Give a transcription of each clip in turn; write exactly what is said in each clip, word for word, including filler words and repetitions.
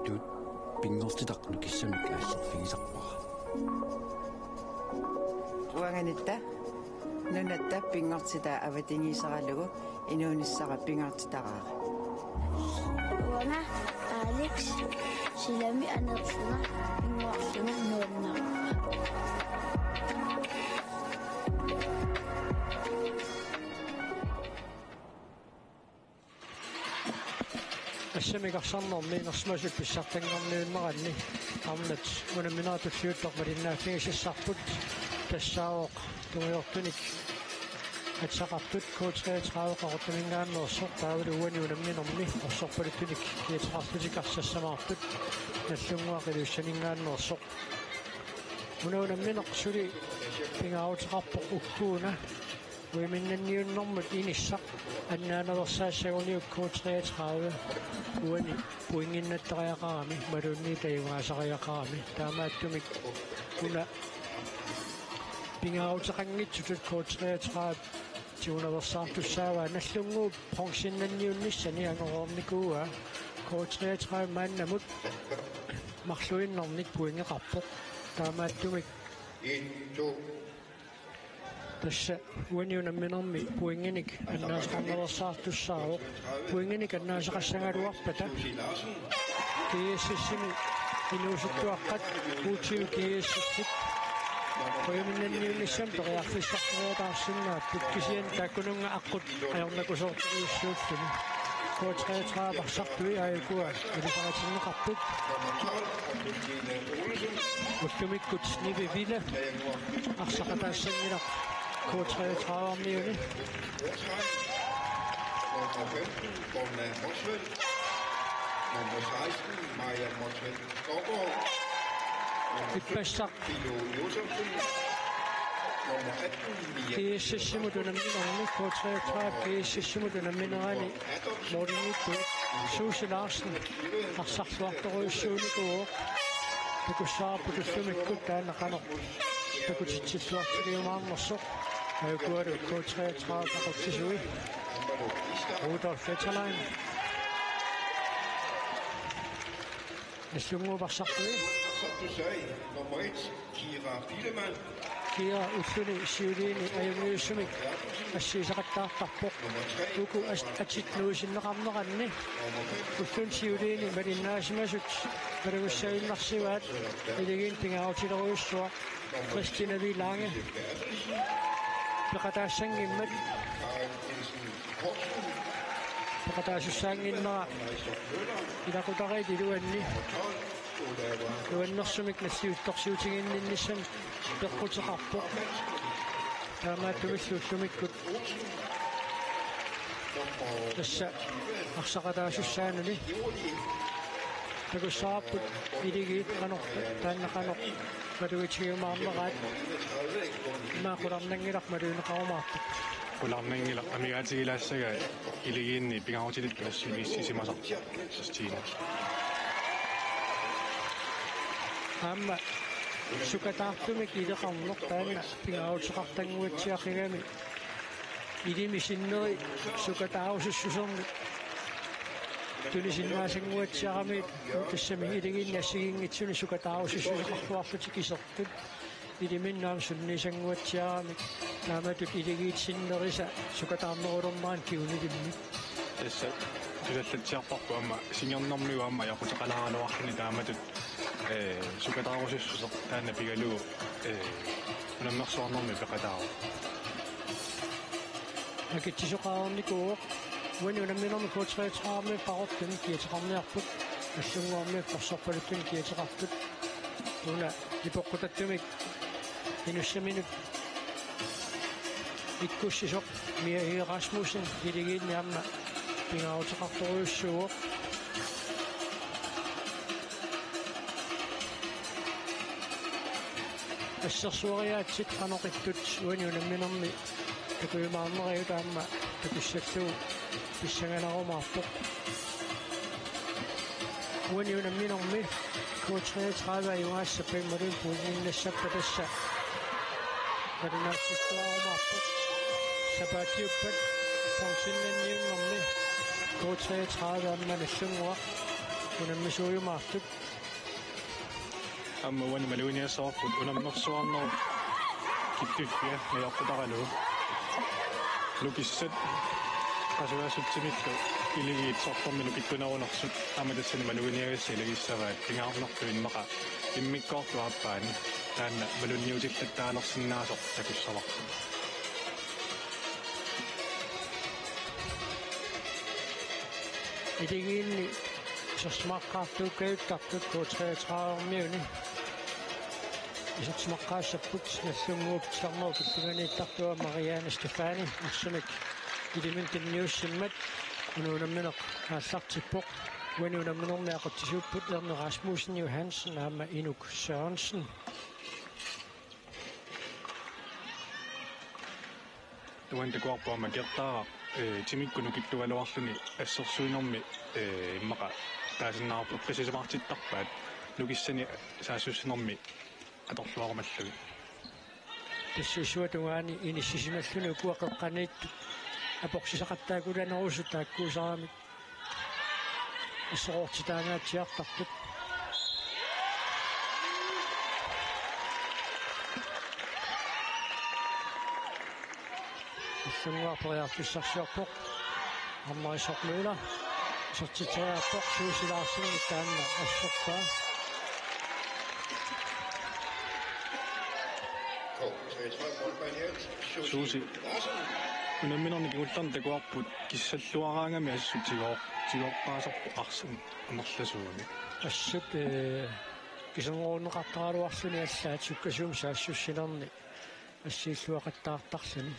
Tuut pinngortitaq nukissamik aallerfigisarpara. Uanganitta nunatta pinngortitaa avatigisaralugu inuunissara pingaartitaraara. Uanga Alex, silami aneerlunga pinnguarlunga nuannaraara. Assamik arsarnermi inersimasut pissartanngorniunneranni arnat unamminerat tulliuttoq malinnaaffigisassarput, tassaavoq tungujortunik atisaqartut K treogtredive Qaqortuminngaanneersoq taavalu uani unamminermi orsorpaluttunik kiateqarlutik arsassamaartut Nagdlunguaq Ilulissaninngaanneersoq. Una unammineq suli pingaaruteqarpoq ukkuuna uiminnanniunnermut inissaq annaanaveersaassaguniuk K treogtredive uani pointinnattariaqarami imaluunniit tajugaasariaqarami. Taamaattumik una pingaaruteqanngitsutut K treogtredive tigunaveersaartussaavaa. Nagdlunguup bronzennanniunnissani angoreernikuuaa. K treogtredive maannamut marluinnarnik pointeqarpoq. Taamaattumik En, to. Tassa uani unamminermi pointinik annaasaqarnaveersaartussaavoq. Pointinik annaasaqassagaluarpata GSS-imi inuusuttuaqqat U tyve GSS-it uiminnanniunnissamut periarfissarperiataarsinnaapput, kisianni taakkununnga aqqut ajornakusoortorujussuulluni. K treogtredive arsartui aajukua ilisaritinneqarput. Ullumikkut Nivi Villa arsaqataassanngilaq K treogtredive-miuni. Nummer femten, Gunnar Motzfeldt. Nummer seksten, Maja Motzfeldt Skovgaard. Nummer sytten, Ippassaq Pilo Josefsen. Nummer atten, Mia GSS-imut unamminermi, K treogtredive GSS-imut unamminerani målimiittuuvoq Susie Larsen arsarluartorujussuunikuuvoq. Takussavarput ullumikkut taanna qanoq takutitsilluartiliumaarnersoq. Aajukualu K treogtredive taqutsisui. Rudolf Fetterlein. Nagdlunguup arsartui. Nummer et, Kira Bilemann. Kira ulluni siuliini ajunngitsumik assigisaqattaartarpoq. Uku as-, atit nuisinneqarneranni ulluni siuliini malinnaasimasut malugissaaginnarsivaat, Iligiinni pingaarutilerujussuaq Christina V. Lange peqataassanngimmat. Peqataasussaannginnera ilaqutariit iluanni nuannersumik nalliuttorsiutiginninnissamut peqquteqarpoq. Taamaattumillu ullumikkut tassa arsaqataasussaanuni takussavarput Iligiit qanoq taanna qanoq malugitigiumaarneraat. Immaqa qularnanngilaq malugineqarumaartoq. Qularnanngilaq, amigaatigilaassagaat Iligiinni pingaarutilittut nassiussissimasarput. Sastina. Aamma sukataartumik ileqarneq taanna pingaaruteqartannguatsiaqigami, ilimi sinneri sukataarusussusermik tunisinnaasannguatsiaramiuk, tassami Iligiinni assigiinngitsuni sukataarusussuseqarluarlutik isertut iliminnut aamma sunniisannguatsiaramik, taamatut Iligiit sinnerisa sukataarnerulernerani kingunilimmi. Tassa tusaallatsiarparput aamma singernermigut aamma ajoquteqalaaraluarluni taamatut, ee, sukataarusussuseq taanna pigalugu, ee, unammersuarnermi peqataavoq. Akitsisoqareernikuuvoq. Uani unamminermi K treogtredive-mi Qaqortumi kiateqarniarput, Nagdlunguarmi orsorpaluttunik kiateqartut. Una ipoqqutattumik inussaminut ikkussisoq Mia Egede Rasmussen Iligiinni aamma pingaaruteqartorujussuuvoq. Assersueriaatsit qanoq ittut uani unamminermi takujumaarnerigut aamma takussallugu pissanganarumaarpoq. Uani unamminermi K treogtredive ajugaassappata imaluunniit pointinnassappata tassa nalunaarumaarpoq. Sapaatiuppat bronzennanniunnermi K treogtredive aamma Nagdlunguaq Unammisuujumaartut. Aamma uani maluginiassavarput unammersuarnerup kippiffia najoqqutaralugu. Nukissat qasuasutsimillu iligiit sorlermi nukittunerunersut aamma tassani maluginiagassat ilagissavaat, pingaarnertut immaqa immikkoortut aappaanni. Taanna malunniutillattaalersinnaasoq takussavarput. Iligiinni isersimaqqaartuukkajuttartut K treogtredive-miuni isersimaqqaassapput Nagdlunguup titarnerup illuaniittartua Marianne Stefani, arsamik iliminut tunniussimmat. Una unammineq aallartippoq. Uani unamminermi aqutsisuupput Erne Rasmussen Johansen aamma Inuk Sørensen. Uani takuarput aamma Gertaaraq, eh, timikkut nukittugaluarluni assersuinermi, eh, immaqa taasinnaarpoq eqqissisimaartittarpaat nukissanik saassussinermi atorluarumallugit. Tassuussuaq tungaani inissisimalluni ukua qeqqaniittut aporsisaqattaakulanerusut taakkuusaramik asseroortitaangaatsiartartut. Nagdlunguaq periarfissarsiorpoq. Arnarisoq Møller. Isertitseriarpoq, Suusi Larsen taanna assorpaa. Suusi unamminerni kingullerni takuarput kissalluaraangami assut tigoo-, tigoqqaasarpoq arsaq amerlasuunik. Assut, eh, kisernerunneqartaraluarluni allaat sukkasuumik saassussinerni assiilluaqattaartarluni.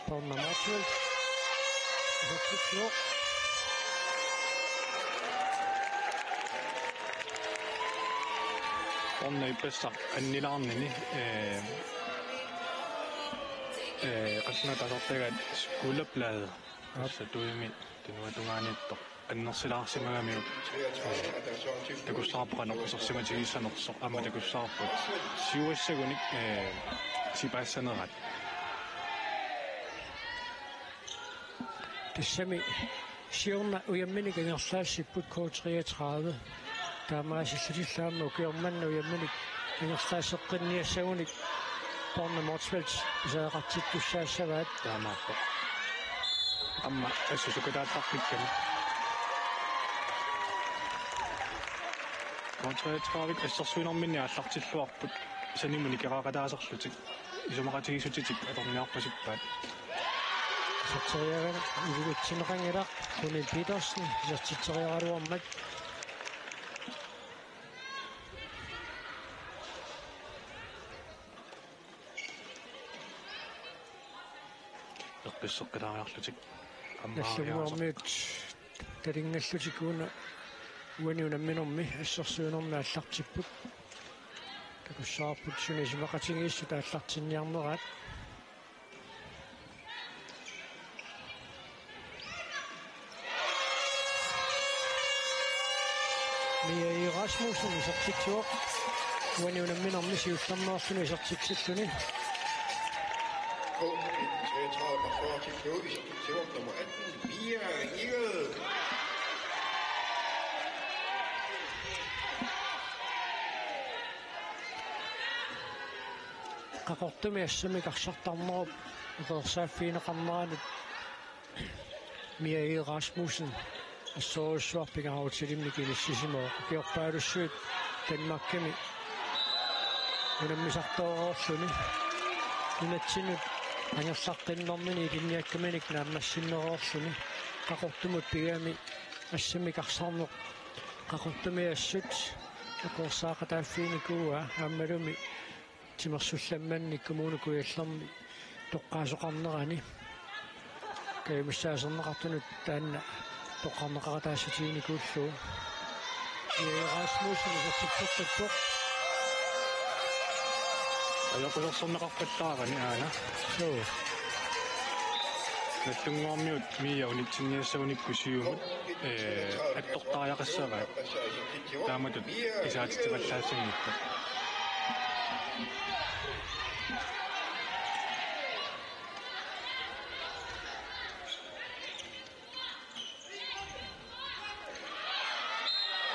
Borna Motzfeldt. Isertitsivoq. Borna ippassaq annilaarnini, eh, eh, qallunaat taasartagaat skulderblade. Aap. Tassa tuimi tunuatungaaniittoq annersilaarsimagamiuk, eh, takussavarput qanoq isersimatigissanersoq, aamma takussavarput siuassagunik, eh, sipaassanerat. Tassami siorna ujamminik ingerlaassipput K treogtredive. Taamaasillutillu aamma ukioq manna ujamminik ingerlaasseqqinniassagunik Borna Motzfeldt pisariaqartittussaassavaat. Taamaappoq. Aamma assut sukataallarpikkami. K treogtredive assersuinerminni aallartilluarput sanimut nikeraaqataasarlutik isumaqatigiissutitik atorniarpasippaat. Iserteriarani ilulutsinneqanngilaq, Rune Petersen isertitseriaraluarmat. Eqqisseqqilaariarlutik. Aamma Nagdlunguarmiut talingallutik una uani unamminermi assersuinermi aallartipput. Takussavarput suna isumaqatigiissut aallartinniarneraat. Mia E. Rasmussen isertitsivoq. Uani unamminermi siullermeerluni isertitsilluni. K treogtredive, nummer atten, Mia Egede. Qaqortumi assammik arsartarnerup eqeersaaffigineqarneranut Mia E. Rasmussen assorujussuaq pingaarutilimmik inissisimavoq. Ukiorpaalussuit Danmarkimi unammisartoreerluni nunatsinnut angerlaqqinnermini ilinniakkaminik naammassinnereerluni Qaqortumut pigami assammik arsarneq Qaqortumi assut eqeersaaqataaffiginikuuaa aammalumi timersullammanni Kommune Kujallermi toqqaasoqarnerani kajumissaaserneqartunut taanna toqqarneqaqataassatiginikullu. Mia E. Rasmussen isertitseqqippoq. Ajoqusersorneqarpallaarani aana. Suu. Nagdlunguarmiut Mia unitsinniassagunikku siumut, eh, attortariaqassavaat. Taamatut isaatitsipallaassanngipput.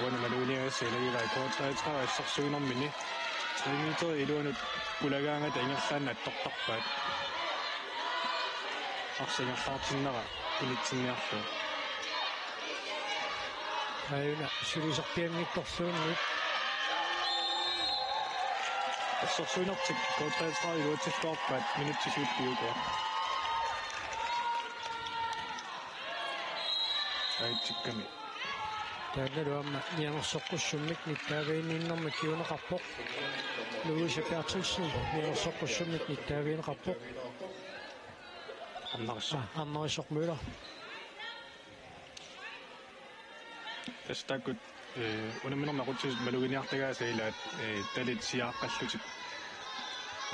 Uani maluginiagassat ilagivaat K treogtredive assersuinermini. Tre meter iluanut pulagaangata ingerlaannaq attortarpaat. Arsaq ingerlaartinnera initsinniarlugu. Aajuna suliserpianngitsorluunniit. Assersuinertik K treogtredive iluatsilluarpaat minutsit syvogtyve. Aitsikami. Taannalu aamma niangersoqqussummik nittaaviginninnermik kinguneqarpoq. Louise Berthelsen niangersoqqussummik nittaavigineqarpoq. Arnarisoq. Ah, Arnarisoq Møller. Tassa taakkua, eh, unamminermi aqutsisut maluginiartagaasa ilaat, eh, talit siaaqqallutik,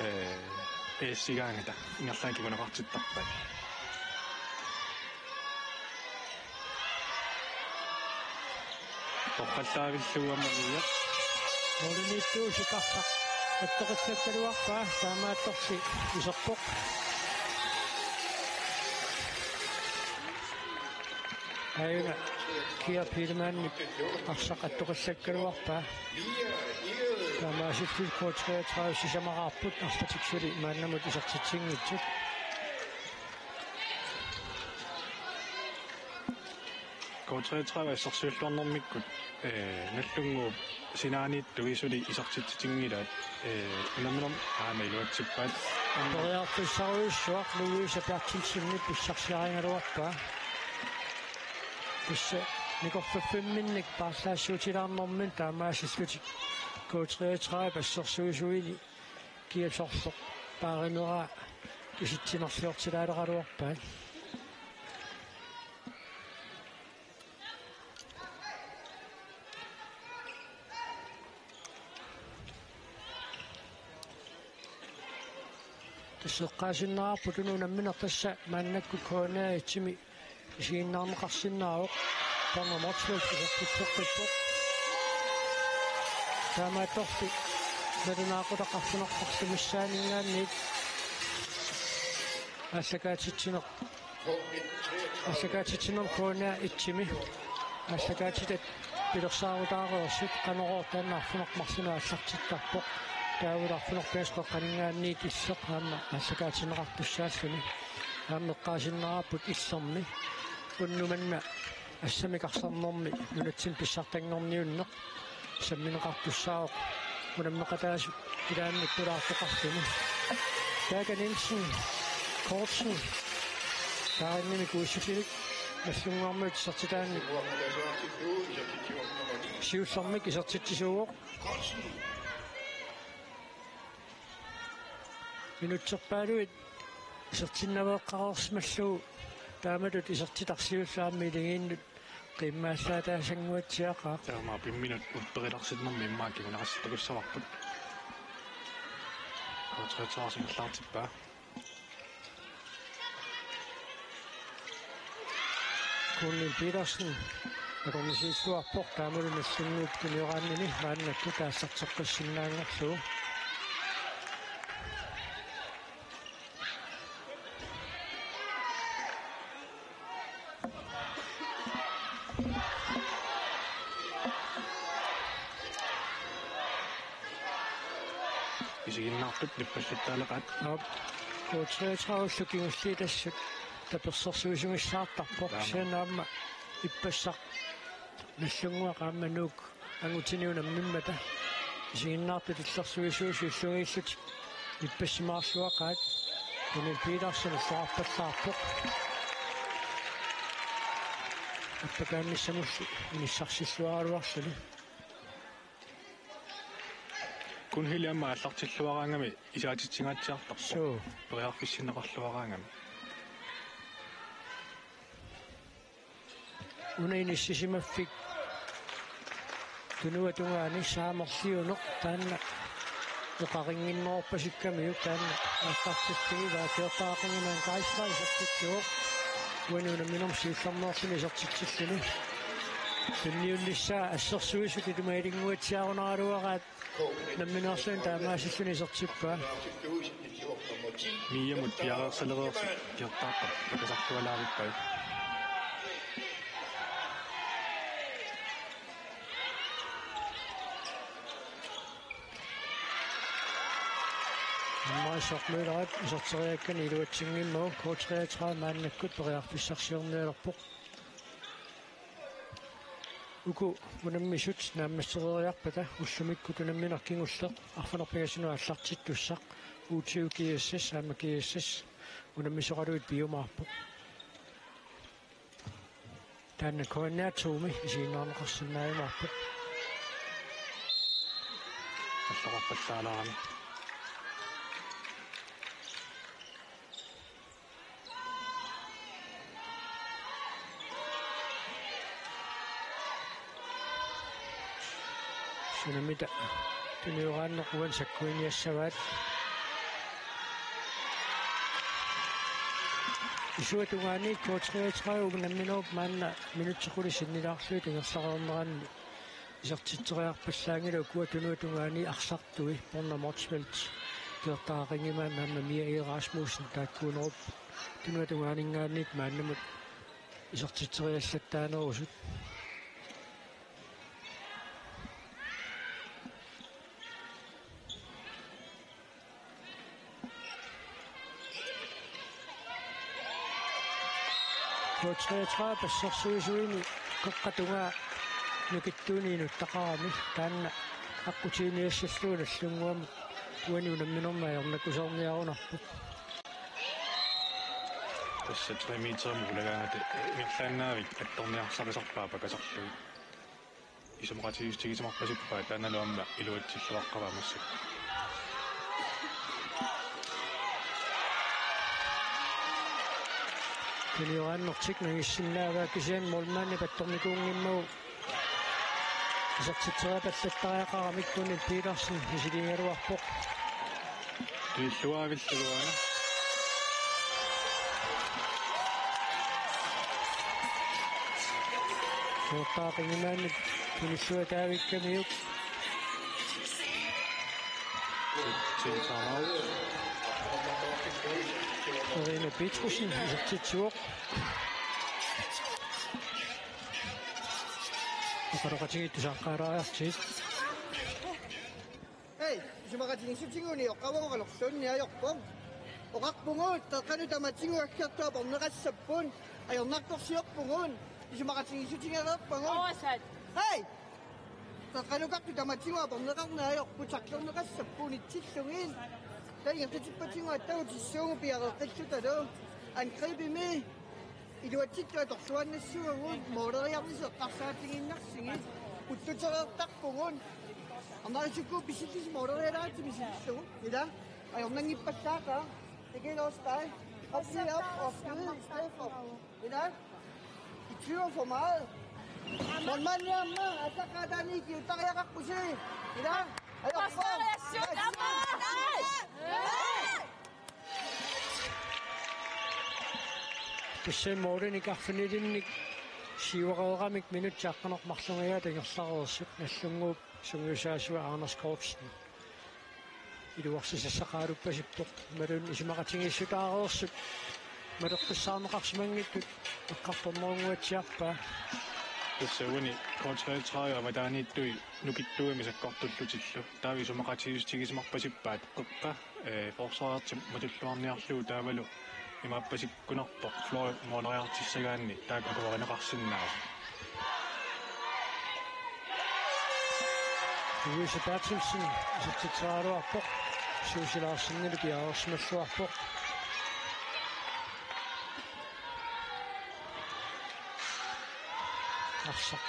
eh, eessigaangata ingerlaannaq kinguneqartittarpaat. Toqqallaavillugu aamma Mia. Målimiittuusoq arsaq attoqissakkaluarpaa, taamaattorli iserpoq. Aajuna Kia Biilmannip arsaq attoqissakkaluarpaa. Taamaasillutik K treogtredive sisamaqarput, arlatik suli maannamut isertitsinngitsut. K treogtredive assersuilluarnermikkut, eh, Nagdlunguup sinaaniittut suli isertitsitinngilaat, eh, unamminermi aamma iluatsippaat. Periarfissarujussuaq Louise Berthelsenip pissarsiarigaluarpaa. Tassa nikorfaffimminnik paarlaassuutilaarnermini taamaasillutik K treogtredive assersuisuini Kiap sorleq paarineraa kisitsinerliortilaaleraluarpaat. Tassa eqqaasinnaavarput unammineq tassa maannakkut K N A-imi isiginnaarneqarsinnaavoq. Taama Motzfeldt isertitseqqippoq. Taamaattorli nalunaaqutaq arfineq-marluk missaaninngaanniit aallakaatitsineq. Aallakaatitsinermi K N A et-imi aallakaatitat pilersaarutaareersut, Qanorooq taanna arfineq-marlunut aallartittarpoq. Taavalu arfineq-pingasut qeqqaninngaanniit illoq aamma aallakaatinneqartussaalluni. Aamma eqqaasinnaavarput illermi unnuk manna assammik arsarnermi nunatsinni pissartanngorniunneq sammineqartussaavoq unammeqataasut ilaanni pulaartoqarluni. Taaka Nielsen, Kortsen, taarinnimi kuissutilik Nagdlunguarmiut isertitaannik siullermik isertitsisuuvoq. Minutserpaaluit isertinnaveeqqareersimallugu taamatut isertitaq siulleq aamma iligiinnut qiimmaallaataasannguatsiaqaaq. Taamaappoq imminut upperilersinnermi immaqa kinguneqassattakussavarput. K treogtredive singerlaartippaa. Kunil Petersen akornusiilluarpoq taamalu Nagdlunguup tunioraannini maannakkut aallarteqqissinnaanngorlugu. Isiginnaartut nipallattaaleqaat. Aap. K treogtredive-llu kingulliit assut tapersersuisuunngissaartarpoq. Taama. Kisianni aamma ippassaq Nagdlunguaq aamma Nuuk angutini unammimmata. Isiginnaartut illersuisuusut illugiillutik ippassimaarluaqaat. Emil Petersen illoqarpallaarpoq. Appakaannissamullu inissarsilluaraluarluni. Kunhili aamma aallartilluaraangami isaatitsinngaatsiartarpoq. Suu. Periarfissinneqarluaraangami. Una inissisimaffik tunuatungaani saamerliuneq taanna oqarinnginnerorpasikkamiuk taanna aallartiffigivaa. Kjortaaqinngimaani Geisler isertittuuvoq. Uani unamminermi siullermeerluni isertitsilluni. Tunniunnissaa assersuisut ilumalinnguatsiarunaraluaraat. Nammineerluni taamaasilluni isertippaa. Miamut piareersalereersoq kjortaarpaa pakasarlualaarippai. Maassormiilaat iserteriakkani iluatsinngimmagu K treogtredive maannakkut periarfissarsiornialerpoq. Uku unammisut naammassereeriarpata ullumikkut unammineq kingulleq arfineq-pingasunut aallartittussaq U tyve G S S aamma G S S unammisoqaluit piumaarpoq. Taanna K N R to-mi isiginnaarneqarsinnaajumaarpoq. Alloqarpallaalaarami. Sunamita tunioraanneq uani sakkuiniassavaat. Isuata tungaaniit K treogtredive unamminerup maanna minutsit qulit sinnilaarlugit ingerlareerneranni isertitseriarpallaanngilaq, ukua tunuata tungaani arsartui Borna Motzfeldt, Gerda Ringemann aamma Mia E. Rasmussen taakkuunerup tunuata tungaaninngaanniit maannamut isertitseriallattaanerusut. K treogtredive assersuisuini qeqqata tungaa nukittuuni inuttaqarami, taanna aqqutiiniassallugu Nagdlúnguamut uani unamminermi ajornakusoorniarunarpoq. Tassa tre meterimut ulagaangata ingerlaannavik attorniarsarisorpaa pakasarlugit. Isumaqatigiissutigisimarpasippaat, taannalu aamma iluatsilluaqqavaa massakkut. Tunioraannertik nangissinnaavaa, kisianni målmandip attornikuunngimmagu isertitseriapallattariaqaramik Gunhild Petersen misiliigaluarpoq. Tuilluaavillugu aana. Nuortaaqingimaannik tunilluataavikkamiuk. Til timeout. Karina Petrussen isertitsivoq. Oqaloqatigiit tusaaqqaalaariartigit. Hej, isumaqatigiissutigut unioqqavoq oqalerluunniit ajorpoq. Oqarpugut, Qeqqanut tamatigut aggertut aporneqassapput, ajornartorsiorpugut, isumaqatigiissutigilerpagut. Oversat. Hej! Qeqqanukartut tamatigut aporneqarneq ajorput, tacklerneqassapput unitsillugit. Taava ingerlatippatigut attagutissuugut piareeqqillutalu. Angribimi iluatsittut atorluarnassuugut, måleriarnissaq eqqarsaatigiinnarsigit, uttutereertarpugut. Aamma isukkut pisillisi målerialaartut misilillugu. Ila, ajornanngippallaaqaaq. Det gælder også dig. Op, op, op, op, op. Ila, I tøver for meget. Målmanden er med, og så kan der ikke, der er ikke, ila, ajorpoq. Pastor, jeg synes, der er meget. Tassa målinik arfinilinnik siuareeramik minutsit aqqaneq-marlungajaat ingerlareersut, Nagdlúnguup sungiusaasua Anders Kortsen iluarsisassaqaruppasippoq, imaluunniit isumaqatigiissutaareersut maleqqissaarneqarsimanngitsut eqqartornerunnguatsiarpaa. Tassa uani K treogtredive avataaniittui nukittuugami sakkortullutillu. Taava isumaqatigiissutigisimarpasippaat, Qeqqa, eh, forsvarertip matulluarniarlugu taavalu imaappasikkunarpoq Florip måleriartissagaanni taakku akuerineqarsinnaasut. Louise Berthelsen isertitseriaraluarpoq, Susie Larsenillu piareersimalluarpoq. Arsaq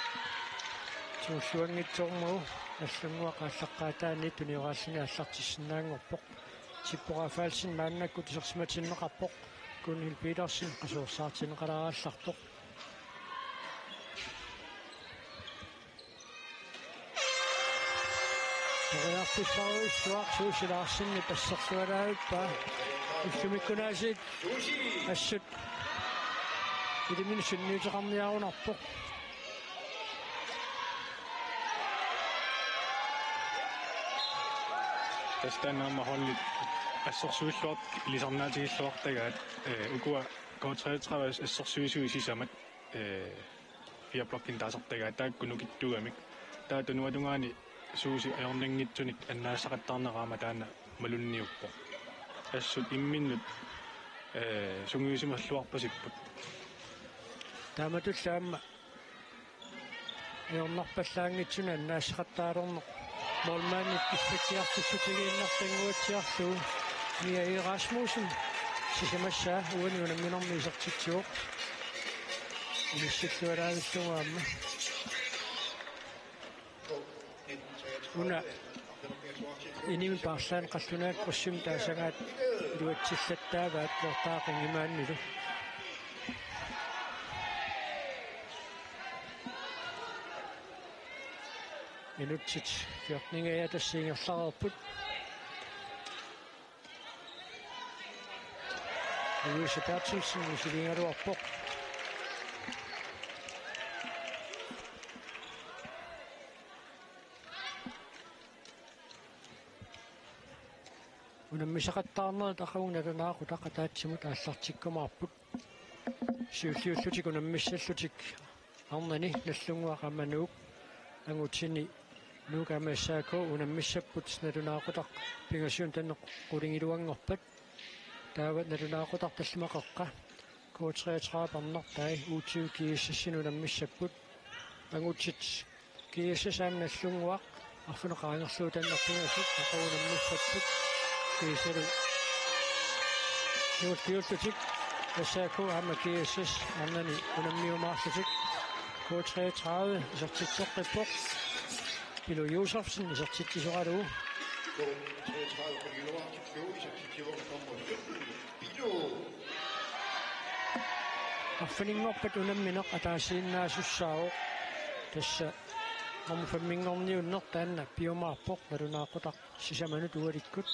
tigulluanngitsoormagu Nagdlúnguaq aallaqqaataaniit tunioraallugu aallartissinnaanngorpoq. Sippo Rafaelsen maannakkut isersimatinneqarpoq, Gunhild Petersen qasuersaartinneqalaarallartoq. Periarfissarujussuaq, Susie Larsenip assersualaavippaa. Ullumikkunaasiit assut iliminut sunniuteqarniarunarpoq. Tassa taanna aamma holdit assersuilluartut ilisarnaatigilluartagaat, eh, ukua K treogtredive assersuisuat sisamat, eh, fire blokkinik taasartagaat taakku nukittuugamik. Taava tunuata tungaani Susie ajornanngitsunik annaassaqattaarnera aamma taanna malunniuppoq. Assut imminnut, eh, sungiusimalluarpasipput. Taamatullu aamma ajornarpallaanngitsunik annaasaqattaalerneq. Målmandip kissakkiartussutigiinnartannguatsiarlugu Mia E. Rasmussen sisamassaa uani unamminermi isertitsivoq. Inissillualaarlugu aamma. Una inimi paarlaanni qallunaat krydsimik taasagaat iluatsillattaavaat Lortaaq Ingimaanilu. Minutsit fjorten-ingajaat tassa ingerlareerput. Louise Berthelsen misiligaluarpoq. Unammisaqattaarnerit aqagu nalunaaqutaq ataatsimut aallartikkumaarput. Siulliullutik unammissallutik arnani Nagdlunguaq aamma Nuuk angutini Nuuk aamma S A K unammissapput nalunaaqutaq pingasunik tanneq qulingiluanngorpat. Taava nalunaaqutaq tallimat qeqqa K treogtredive arnartai U tyve G S S-inik unammissapput. Angutit G S S aamma Nagdlunguaq arfineq-qaangerlugu tanneq pingasut aqagu unammissapput. Kiisalu siulliullutik S A K aamma G S S arnani unammiumaarlutik. K treogtredive isertitseqqippoq. Pilu Josefsen isertitsisoralugu. K treogtredive Pilu isertitsivoq nummer sytten, Pilu. Arfininngorpat unammineq ataasiinnaasussaavoq. Tassa nummer femminngorniunneq taanna piumaarpoq nalunaaqutaq sisamanut ualikkut.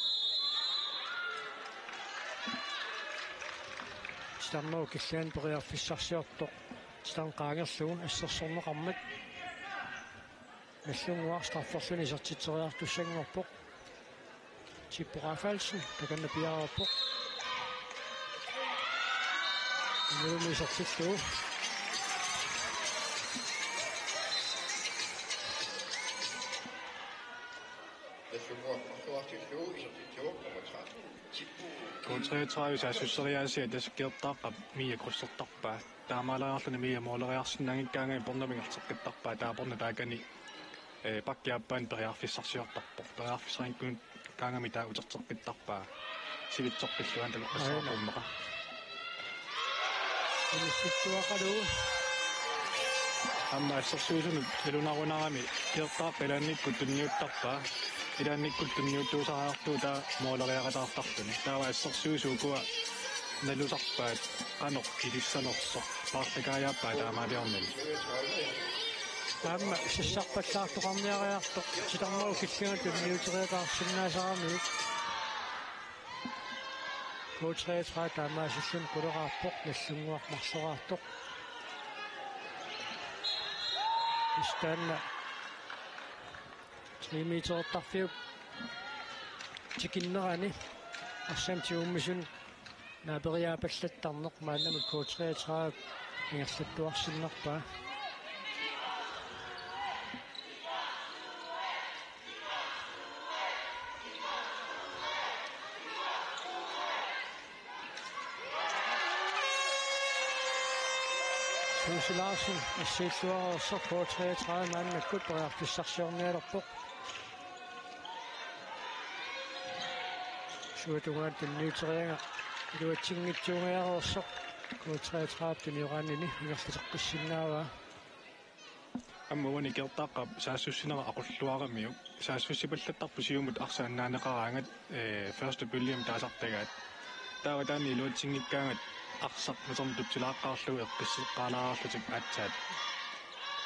Titarnerup killingani periarfissarsiortoq titarneq qaangerlugu assersorneqarmat. Nagdlunguaq strafferluni isertitseriartussanngorpoq. Tippo Rafaelsen takanna piareerpoq. Nuummi isertillugu. Nagdlunguaq marluartillugu isertitsivoq nummer tretten, Tippo. K treogtredive saassusseriaasia tassa Geertaaqqap Mia krydsertarpaa. Taamaaleriarluni Mia måleriarsinnaanngikkaangami pornumik ingerlateqqittarpaa, taava pornut taakani, eh, pakki aappaanni periarfissarsiortarpoq. Periarfissarinngikkaangami taava uterteqqittarpaa. Sivitsoqqillugu aamma takoqqissaarpaa. Aana. Immaqa. Inissittuaqalu. Aamma assersuisunut nalunarunarami Geertaaq ilaannikkut tunniuttarpaa. Ilaannikkut tunniuttuusariarlugu taava måleriaqataartarluni. Taava assersuisut ukua nalusarpaat qanoq ilissanersoq paarlakaajaappaa taamaaliornani. Aamma sassarpallaartoqarniariartoq titarnerup killingani tunniuteriataarsinnaasaramiuk. K treogtredive taamaasilluni quleraarpoq, Nagdlunguaq marloraartoq. Istaanna tre meterertarfiup tikinnerani arsamik tigummisuni naaperiaapallattarneq maannamut K treogtredive ingerlattuarsinnarpaa. Susie Larsen assiilluareersoq K treogtredive maannakkut periarfissarsiornialerpoq. Suut tungaanut tunniuteriaraa iluatsinngitsuungajareersoq K treogtredive tunioraanini ingerlateqqissinnaavaa. Aamma uani Geertaaqqap saassussinera aqulluaramiuk. Saassussipallattarpoq siumut arsaq annaaneqaraangat, eh, første bølgemi taasartagaat. Taava taanna iluatsinngikkaangat arsaq masantutsilaaqaarlugu eqqisseqqaalaarlutik aatsaat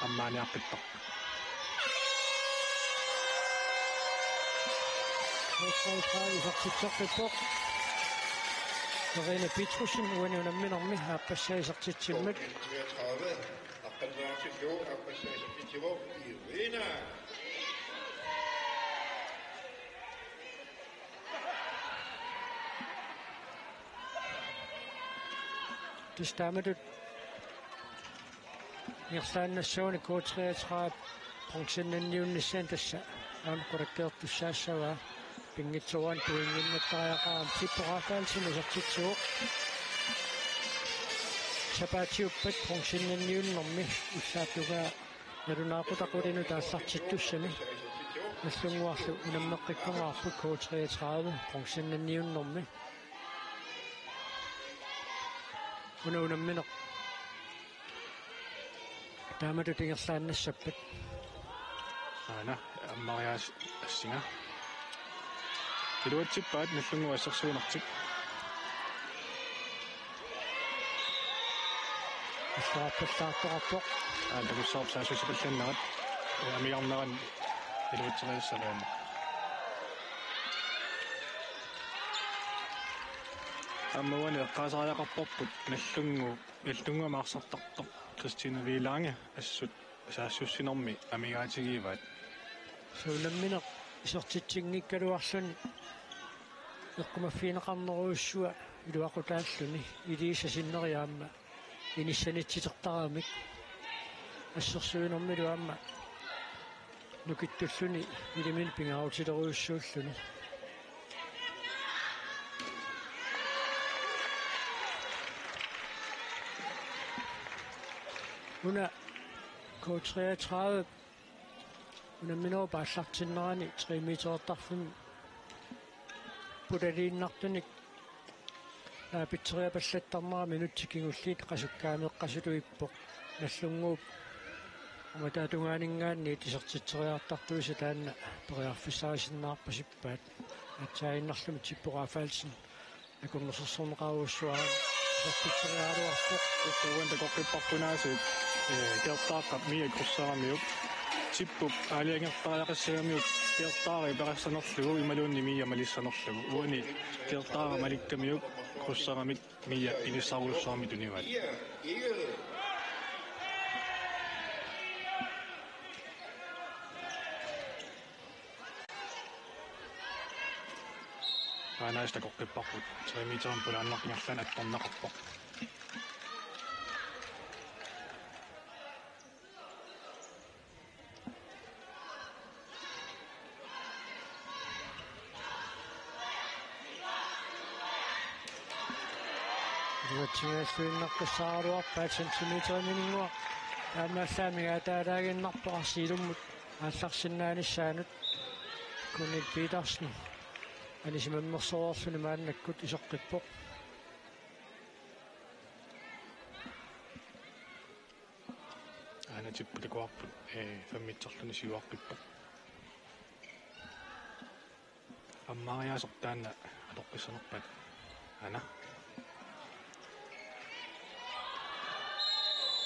ammaaniaqqittarput. Isertitseqqippoq. Karina Petrussen uani unamminermi aappassaa isertitsimmat. Aqqalunaarsillugu aappassaa isertitsivoq Irina. Tassa taamatut ingerlaannassagunik K treogtredive bronzenniunnissaanut tassa aamma qulakkeertussaassavaa. Pinngitsoorani pointinnattariaqarami Sippo Rafaelsen isertitsivoq. Sapaatiuppat bronzennanniunnermi ullaap tungaa nalunaaqutaq qulinut aallartittussami. Nagdlunguarlu unammeqqikkumaarput K treogtredive bronzennanniunnermi. Una unammineq taamatut ingerlaannassappat. Aana, Ammariaas assinga. Iluatsippaat Nagdlunguup assersuinertik. Assersuinertik. Aana, takussavarput saassussipallannerat. Amigarnerani iluatseriassagaanni. Aamma uani eqqaasariaqarparput Nagdlunguup Nagdlunguup arsartartoq Christine Wielange assut saassussinermi amigaatigivaat. Soorlu unammineq isertitsinngikkaluarluni eqqumaffigineqarnerujussuaq iluaqutaalluni iliisa sinneri aamma inissanitsitertaramik assersuinermilu aamma nukittulluni iliminut pingaarutilerujussuulluni. Una K treogtredive unamminerup aallartinnerani tre meterertarfimmi pulaliinnartunik naapitseriapallattarnera minutsit kingulliit qasukkaameeqqasutut ippoq. Nagdlunguup uummataatungaaninngaanniit isertitseriartartuisa taanna periarfissarisinnaarpasippaat. Aatsaannguarlumi Sippo Rafaelsen akunnersorsorneqarujussuarani isertitseriaraluarpoq. Uani takoqqipparput aasiit, ee, Keertaaqqap Mia krydsaramiuk. Sippup aalajangertariaqassagamiuk Keertaaq iperassanerlugu imaluunniit Mia malissanerlugu. Uani Keertaaq malikkamiuk krydsaramik Mia inissaarujussuarmik tunivaat. Aana aasiit takoqqipparput. Tre meterimik pulaannartoq ingerlaannaq attorneqarpoq. Iluatsinngilluinnaqqissaaraluarpaat centimeteriminnguaq. Taamaallaat amigaataalaaginnarpoq arsaq ilummut aallarsinnaanissaanut. Kunil Petersen anisimammersoreerluni maannakkut iseqqippoq. Aana Sippo takuarput, ee, femmitserluni siuaqqippoq. Ammariaaseq taanna atoqqissanerpaat. Aana.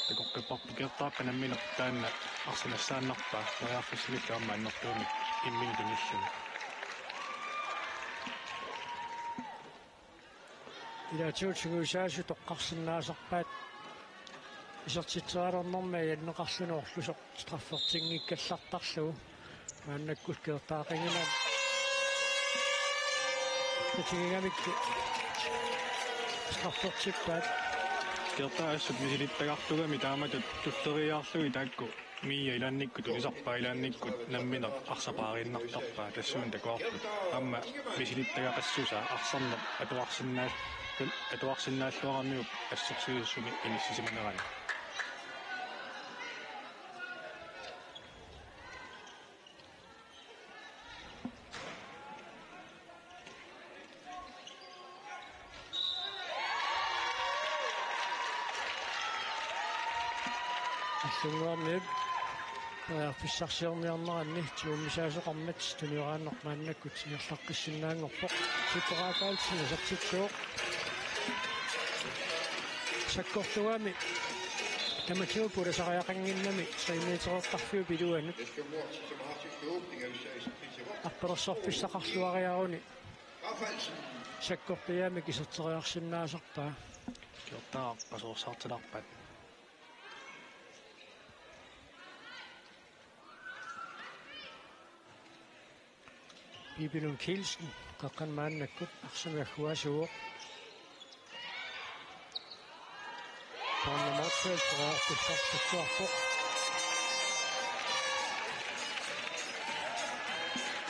Takoqqipparput Keertaaqqap nammineq taanna arsaq nassaannarpaa, periarfissamillu aamma annertuumik imminut tunilluni. Ilaatigut sungiusaasut toqqarsinnaasarpaat isertitseriarnermi ajanneqarluni orlusoq straffertinngikkallartarlugu. Maannakkut Keertaaqqap tigigamikkit straffertippaat. Keertaaq assut misilittagartugami taamatut tulleriiaarlugit taakku Mia ilaannikkut tunisarpaa ilaannikkut nammineq arsaq paariinnartarpaa tassuuna takuarput. Aamma misilittagaqassusaa arsarneq atuarsinnaal-, atuarsinnaalluaramiuk assersuisumik inissisimanerani. Nagdlunguarmiut periarfissarsiorniarneranni tigummisaasoqarmat tunioraaneq maannakkut ingerlaqqissinnaanngorpoq. Sippo Rafaelsen isertitsivoq. Sakkortugami tamatigut pulasariaqannginnami tre meterertarfiup iluanut arpalersorfissaqarluariaruni sakkortuumik iserteriarsinnaasarpaa. Keertaaq qasuersaartilaarpaat. Bibi Lund Kielsen, qeqqani maannakkut arsamik agguaasuuvoq. Paarna Motzfeldt, periarfissarsiorpoq.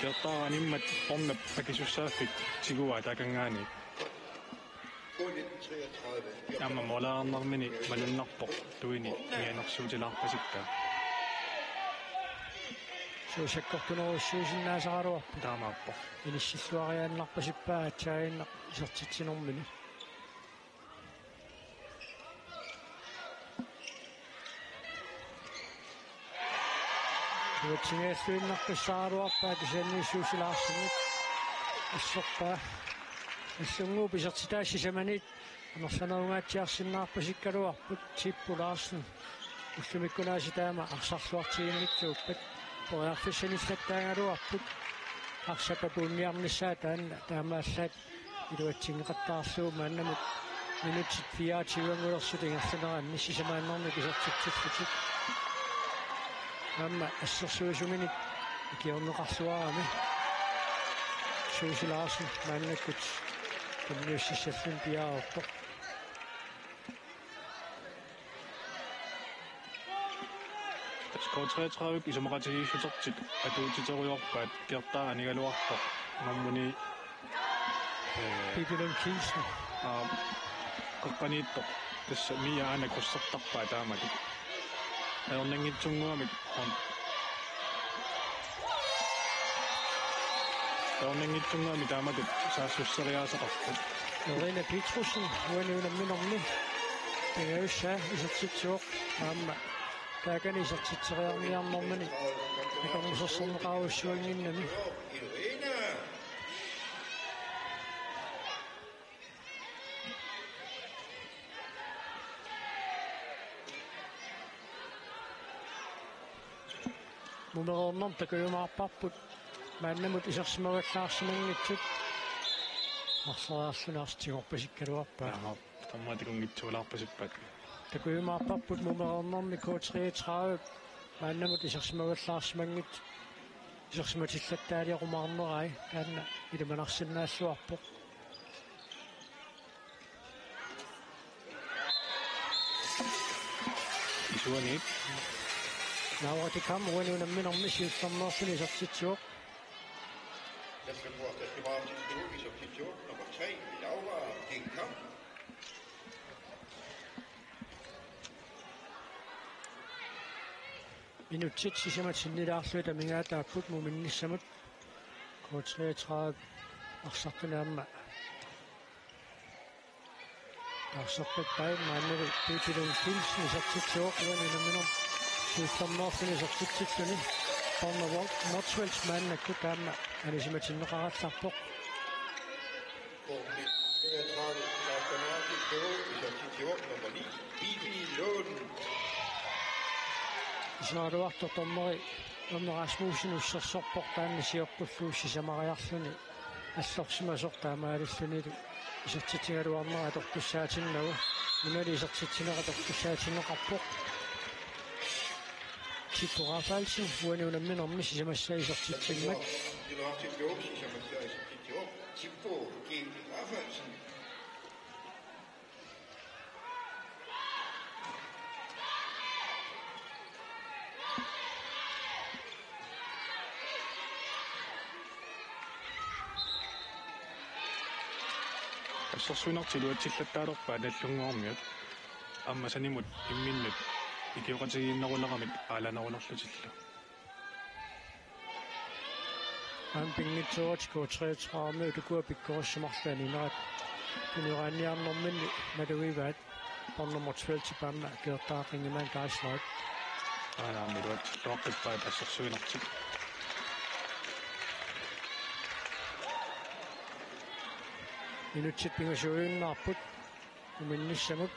Kiortaara animmat Bornap akisussaaffik tiguaa taakanngaanniit. Aamma måleriarnermini malunnarpoq tuini inganersuutilaarpasikkaa. Suusakkortunerussuusinnaasaraluarpoq. Taamaappoq. Inissilluariaannarpasippaa aatsaannguaq isertitsinermini. Uatsingialluinnartussaagaluarpaa kisianni Suusi Larsenip assorpaa. Assorsuaq isertitaa sisamaniit amerlanerungaatsiarsinnaarpasikkaluarput. Tippu Larsen ullumikkunaasiit taama arsarluartiginngitsuuppat. Periarfissanillattaagaluarput. Arsap apuunniarnissaa taanna taamaallaat iluatsinneqattaarlugu maannamut minutsit fireogtyve-anngulersut ingerlaneranni sisamaannarnik isertitsillutik. Aamma assersuisuminit ikiorneqarluarami. Suusi Larsen maannakkut tunniussissalluni piareerpoq. Tassa K treogtredive isumaqatigiissutertik atuutiterujoorpaat, Kiortaara anigaluarpoq, normuni, ee, Bibi Lund Kielsen. Aa, qeqqaniittoq. Tassa Mia aana krydsertarpaa taamatut. Ajornanngitsunnguamik. Ajornanngitsunnguamik taamatut saassusseriaaseqarpoq. Irina Petrussen, uani unamminermi pingajussaa isertitsivoq, aamma taakani isertitseriarniarnermini akornusersorneqarujussuanngimmat. Mumereernermik takujumaarparput maannamut isersimavallaarsimanngitsut. Arsariarluni arsaq tigorpasikkaluarpaa. Aamma tamarmik takunngitsuulaarpasippaat. Takujumaarparput mumereernermik K treogtredive maannamut isersimavallaarsimanngitsut. Isersimatillattaaliarumaarnerai taanna ilimanarsinnaalluarpoq. Isuaniit. Laura de Kam uani unamminermi siullermeerluni isertitsivoq. Nummer tre, Laura de Kam. Minutsit sisamat sinnilaarlugit amigaataapput muminnissamut. K treogtredive arsartuni aamma taarserpappai, maannali Bibi Lund Kielsen isertitsivoq uani unamminermi siullermeerluni isertitsilluni. Borna Motzfeldt maannakkut aamma anisimatinneqarallarpoq. Nummer ni, Bibi Lund. Iseraluartoq dommeri Erna Rasmussen ussersorpoq taanna sioqqullugu sisamariarluni allorsimasoq taamaalillunilu isertitsigaluarnera atortussaatinnagu. Nunali isertitsineq atortussaatinneqarpoq. Tippu Rafaelsen uani unamminermi sisamassaa isertitsimmat. Tippu G. Rafaelsen. Assersuinertik iluatsillattaalerpaat Nagdlunguarmiut. Aamma sanimut imminnut ikioqatigiinnerularamik aalanerulerlutillu. Aamma pinngitsooratik K treogtredive ukua pikkorissuit marluk aninerat tunioraanniarnerminni malugivaat. Borna Motzfeldt aamma Kiortaara Qingimaani Geisler. Aana aamma iluatsilluaqqippaat assersuinertik. Minutsit pingasuujuinnarput muminnissamut.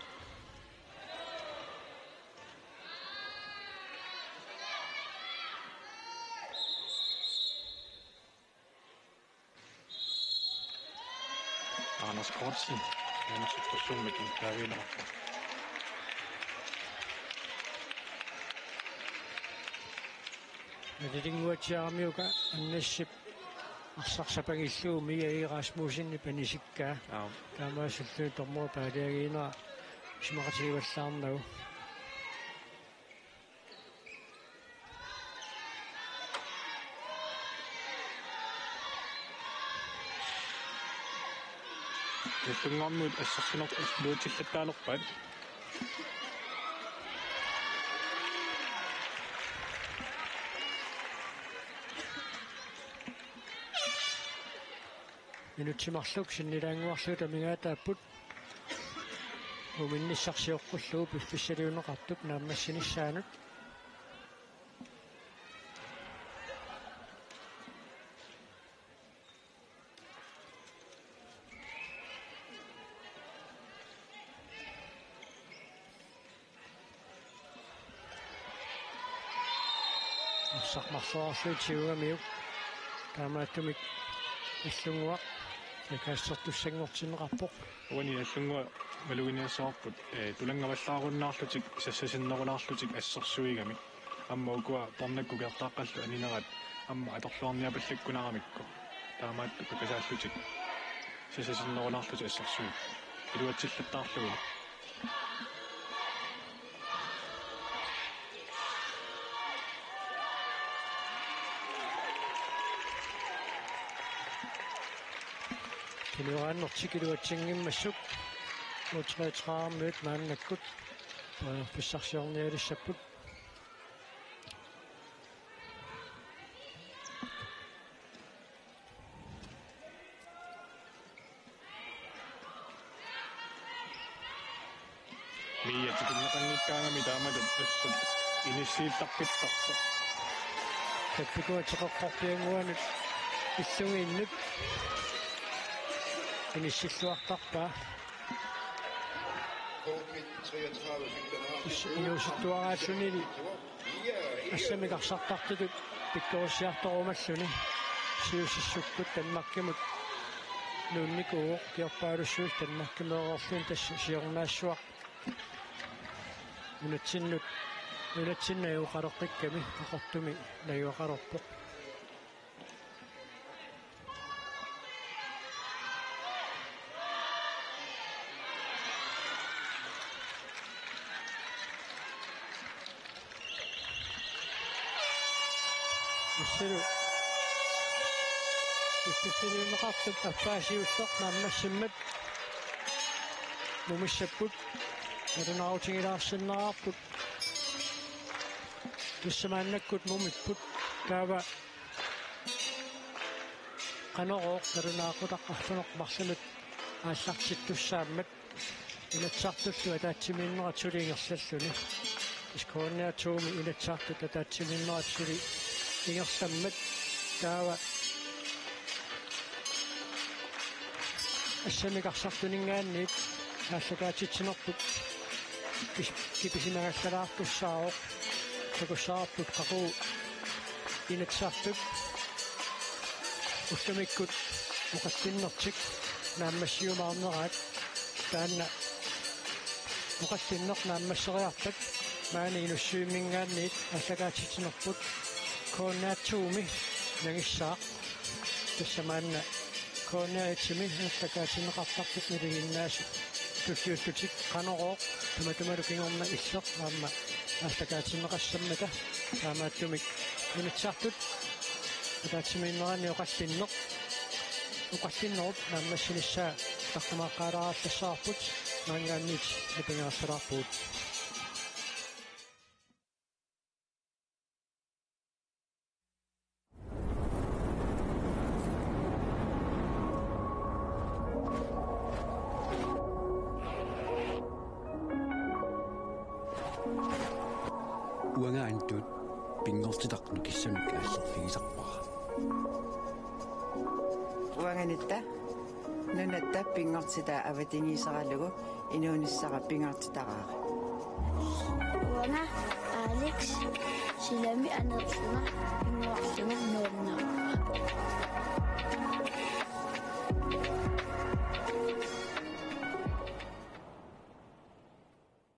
Anders Kortsen, Anders Kortsen med Kim Kjærvind. Nalilinguatsiaramiuka Annasip arsaq sapangillugu Mia E. Rasmussenip anisikkaa. Aap. Taamaalilluni dommeri paaliagiinera isumaqatigivallaarnagu. Nallunnguarmiut assersuunerput iluatsillattaalerpaat. Minutsit marluk sinnilaannguarlugu amigaataapput. Muminnissaq sioqqullugu piffissaliunneqartup naammassinissaanut. Arsaq marloriarlugu tigugamiuk. Taamaattumik Nallunnguaq nakaassertussanngortinneqarpoq. Uani Nallunnguaq maluginiassavarput, ee, tulanngavallaarunnaarlutik sassasinnerunaarlutik assersuigami. Aamma ukua pornakkut ukiortaaqqallu aninerat aamma atorluarniapallakkunaramikku. Taamaattumik pakasaallutik sassasinnerunaarlutik assersuipput. Iluatsillattaarlugulu. Kinoraannertik iluatsinngimmassuk. U treogtredive-miut maannakkut. Periarfissarsiornialissapput. Mia tikinneqanngikkaangami taamatut assut inissiillarpittarpoq. Tappikua teqeqqorpiannguanut illugiinnut inissilluartarpaa. Is-, inuusuttuaraallunili assamik arsartartutut pikkorissaartorumalluni. Siusissukkut Danmarkimut nuunnikuuvoq, ukiorpaalussuit Danmarkimut erorluni tassa siornaassuaq. Nunatsinnut, nunatsinnut najugaqalerpikkami Qaqortumi najugaqalerpoq. Assut. Piffissaliunneqartup affaa siulleq naammassimmat mumissapput. Nalunaarutigilaarsinnaavarput. Tassa maannakkut mumipput. Taava Qanorooq nalunaaqutaq arfineq-marlunut aallartittussaammat Inatsisartullu ataatsimiinnerat suli ingerlalluni. Tassa K N R to-mi Inatsisartut ataatsimiinnerat suli ingerlammat taava assamik arsartuninngaanniit aallakaatitsinerput kis-, kipisimagallalaartussaavoq. Takussavarput qaqugu Inatsisartut ullumikkut oqallinnertik naammassiumaarneraat, taanna oqallinneq naammasseriarpat maani Inussivimminngaanniit aallakaatitsinerput K N R to-mi nangissaaq. Tassa maanna K N R et-imi aallakaatinneqartartut nalinginnaasut tulliullutik Qanorooq tamatumalu kingorna illeq aamma aallakaatinneqassammata. Taamaattumik Inatsisartut ataatsimiinnerani oqallinneq, oqallinnerup naammassinissaa taqqamaaqqaalaarallassavarput, maanngaanniit napinngilaarpugut. Uanga Antut pinngortitaq nukissamik aallerfigisarpara. Uanga Nitta, nunatta pinngortitaa avatangiiseralugu inuunissara pingaartitaraara. Uanga Alex, silami aneerlunga pingaarlunga nuannaraara.